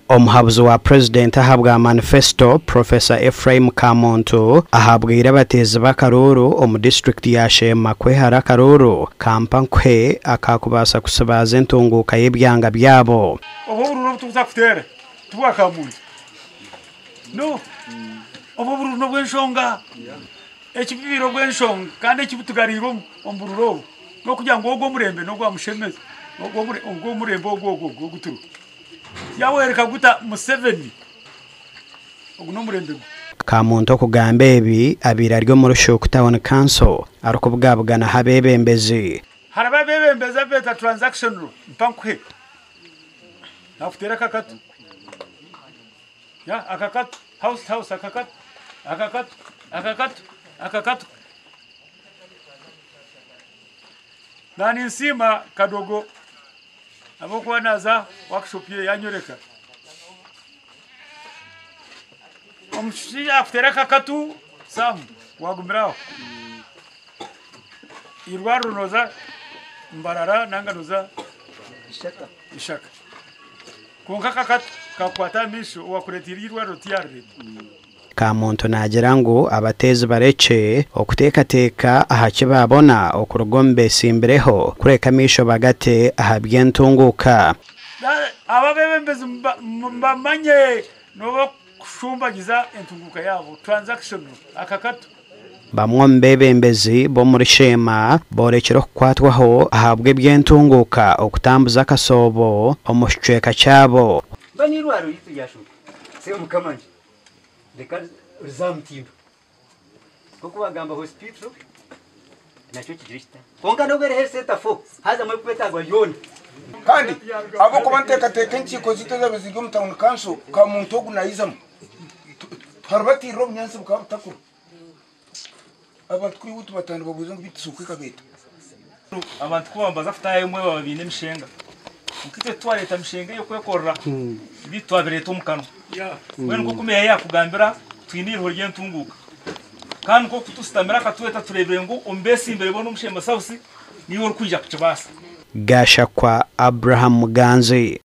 Omuhabuzi wa Purezidenti ahabwa manifesto, Professor Ephraim Kamuntu ahabwire abateezi b'akaruuru omu disiturikiti ya Sheema kwehara akaruuru ka mpa nkuhe akakubaasa kusibaaza entunguuka y'ebyanga byabo. Obwo oburuuru obu turikuza kuteera ti bwa Kamuntu. No. Obwo oburuuru n'obw'enshonga. Ekibibaire obw'enshonga kandi ekibutugariire omu buruuru obu n'okugira ngu ogwo omurembe n'ogwa Mushemeza, ogwo omurembe ogwo ogwo ogu turiho. Yaaworeka guta Museveni, ogu n'omurembe gwe. Kamuntu okugamba ebi abaire ari omu Rushook Town Council arikubugabuganaho abeebembezi. Hariho abeebembezi abu beeta transactional, mpa nkuhe, naakuteera akakatu. Ya akakatu house to house akakatu akakatu akakatu akakatu. Na ninsiima Kadogo ahabw'okuba naaza workshop ye yanyoreka. Omushaija yakuteera akakatu Sam wagumira aho. Eirwariro nooza Mbarara nanga nooza Ishaka. Kwonka akakatu kakukwata aha maisho, owakureeteire eirwariro tiyaarireeta. Kamuntu naagira ngu abateezi barekye okuteekateeka aha ki baabona okuruga omu beetsimbireho kureka amaisho bagate aha by'entunguuka. Abo abeebembezi mubamanye n'obubakushumbagiza entunguuka yaabo, transactional, akakatu. Bamwe omu beebembezi b'omuri Sheema boorekire okukwatwaho ahabw'eby'entunguuka okutambuza akasoobo omu kicweka kyabo. Mba n'eirwariro ryaitu ryashoka se mukama ngye reka rize aha mutindo nk'oku bagamba hospital nakyo kigire kita kwonka n'obu eri health center fo hazamu ebirikwetagwa byona. Kandi ahabw'okuba nteekateeka enkiiko zaitu ezabaire ziri omu tawuni kanso ka muntu ogu naizamu tuharibatiirira obunyaatsi bukaba butakura. Abantu kuri iwe tubataaha nibabuuza ngu beitu suuku ekabeeta. Abantu ku baba nibaza kutaaha emwe baba baine emishenga. Kwonka itwe titwareeta mishenga ey'okwekorera, beitu twabireeta omu kanwa. Mbwenu nk'oku meeya yaakugambira, twine eiriho ry'entunguuka. Kandi nk'oku tushutamire akatweta tureebire ngu omu beesimbire boona omu Sheema South, niiwe orikwija kukibaasa. Gashakwa Abraham Muganzi.